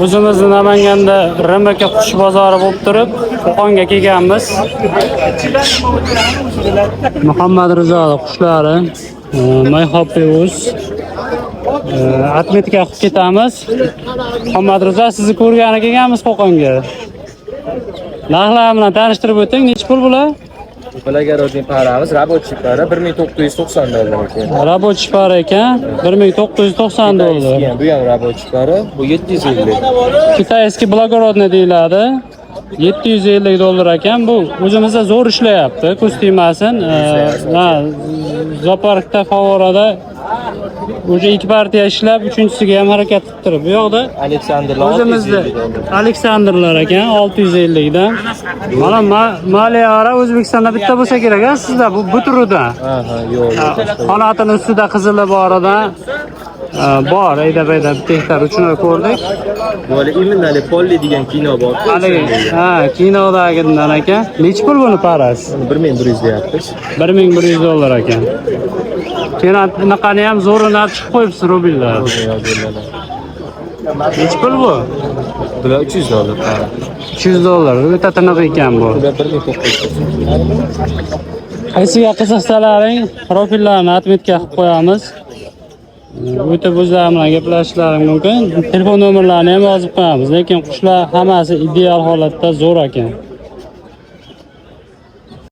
O'zimizni Namanganda RMK qush bozori bo'lib turib, Qo'qonga kelganmiz. Muhammad Rizo qushlari, Mayhoppi uz. Отметка qilib ketamiz. Muhammad Rizo, sizni ko'rgani kelganmiz Qo'qonga. Narxlar bilan tanishtirib o'ting, nechi pul bular? Благородный пара miz, рабочий пара 1990 dollar ekan. Рабочий пара ekan, 1990 dollar. Ham, bu ham рабочий пара, bu 750. Китайский благородный deyiladi. 750 dollar ekan. Bu o'zimizda zo'r ishlayapti, ko'z tegmasin. Ha, zooparkda, favorada уже ikki partiya ishlab, uchinchisiga ham harakat qilib turib. Bu yoqda Aleksandrlar o'zimizda 650 dollar. Aleksandrlar ekan 650 dan. Mana Maliara O'zbekistonda bitta bo'lsa kerak, a sizda bu turidan. Ha, yo'q, yo'q. Qanotini ustida qizili boridan bor, aydab-aydab bitta hektar uchini ko'rdik. Bu hali именно hali Polli degan kino bor. Haligi, ha, kinodagidan ekan. Nechi pul buni пара si? 1100 deyapmiz. 1100 dollar ekan. Keyin anaqani ham zo'rini olib chiqib qo'yibsiz, rubillar. Nechi pul bu? Bular 300 dollar пара. 300 dollar. O'ta tiniq ekan bu. Bular 1990. Qaysiga qiziqsalaring, profillarni отметка qilib qo'yamiz. O'tib o'zlari bilan gaplashishlari mumkin. Telefon nomerlarini ham yozib qo'yamiz. Lekin qushlar hammasi ideal holatda, zo'r ekan.